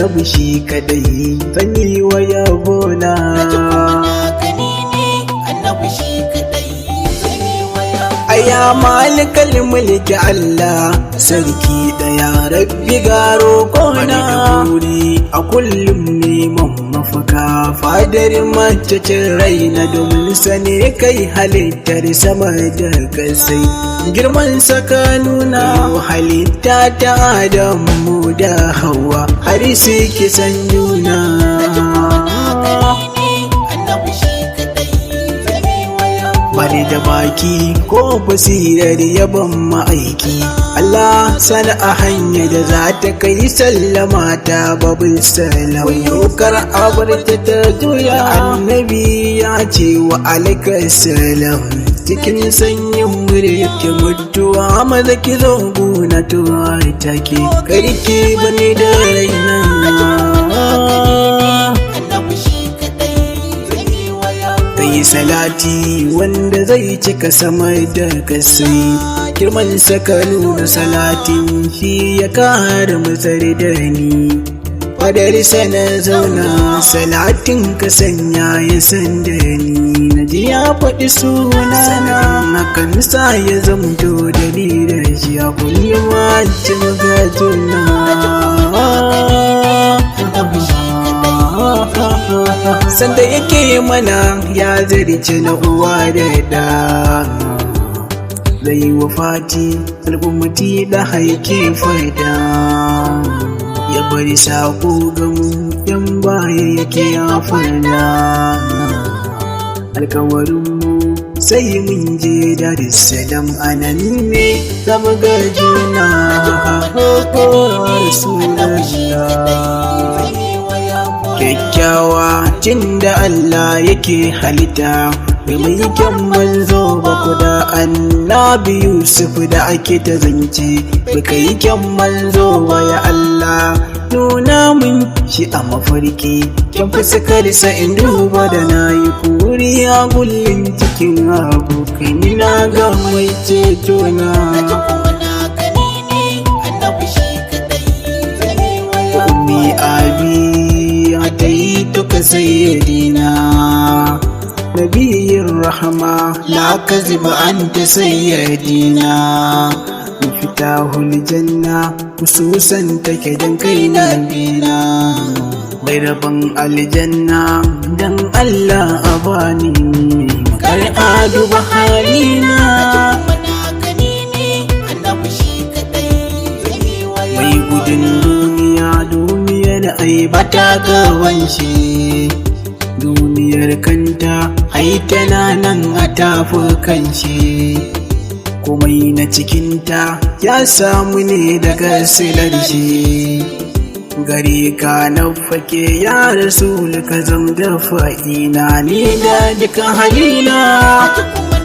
Annabi shi kadai zan yi wa yabona. Naji kuma na gani ne, Annabi shi kadai zan yi wa yabo. Aya malikal mulki Allah sarki daya, rabbi garo kona da buri a kullum neman mafaka fadar macecin raina, domin sani kai halittar sama da kasai, girman saka nuna halitta ta Adamu da Hawa har su san juna. Naji kuma na gani ne, Annabi shi kadai zan yi wa yabo. Bari da baki ko basirar yabon ma'aiki, Allah sana a hanya da za ta kai sallama ta babul salam, yokar abarta ta juya. Annabi ya ce wa alaika salam cikin sanyin murya, ke mutuwa maza ki zo guna tuwa take karki bani da raina. Annabi shi kadai zan yi wa yabo. Kai salati wanda zai cika sama da kasai, girman saka nuna salatin shi ya kare matsari da ni fadar sana zauna, salatin ka sanya ya san da ni na ji ya faɗi sunana, hakan sa ya zamto da ni da shi a kullum a ci ga juna. Annabi shi kadai zan yi wa yabo. Sanda yake mana ya zarce na uwa da da zai wafati, al'ummati da haike fada ya bari sako ga mu yan baya yake ya fada alkawarinmu sai mun je Dar salam, anan ne zama ga juna. Annabi shi kadai Rasulullah zan yi wa yabo. Kyakkyawa jin da Allah yake halitta da mai kyan manzo ba ku da Annabi Yusuf da ake ta zance ba yi kyan manzo ba. Ya Allah, nuna mun shi a mafarki, kyan fuskarsa in duba da na yi kuriya gullin cikin abokai ni na ga mai ceto na. Naji kuma na gani ne, Annabi shi kadai zan yi wa yabo. أمي أبي أتيتك سيدنا نبي الرحمة، لا كذب أنت سيدنا مفتاح الجنة، خصوصا تكدن كينا بينا mai rabon aljanna, dan Allah a bani kar a duba halina. Naji kuma na gani ne, Annabi shi kadai zan yi wa Mai yabo. gudun duniya, duniyar ai bata gaban shi, duniyar kanta ai tana nan a tafukan shi, komai na cikinta ya samu ne daga silar shi. Gare ka na fake ya Rasul, ka zam da fa'ina ni da duka halina. Naji kuma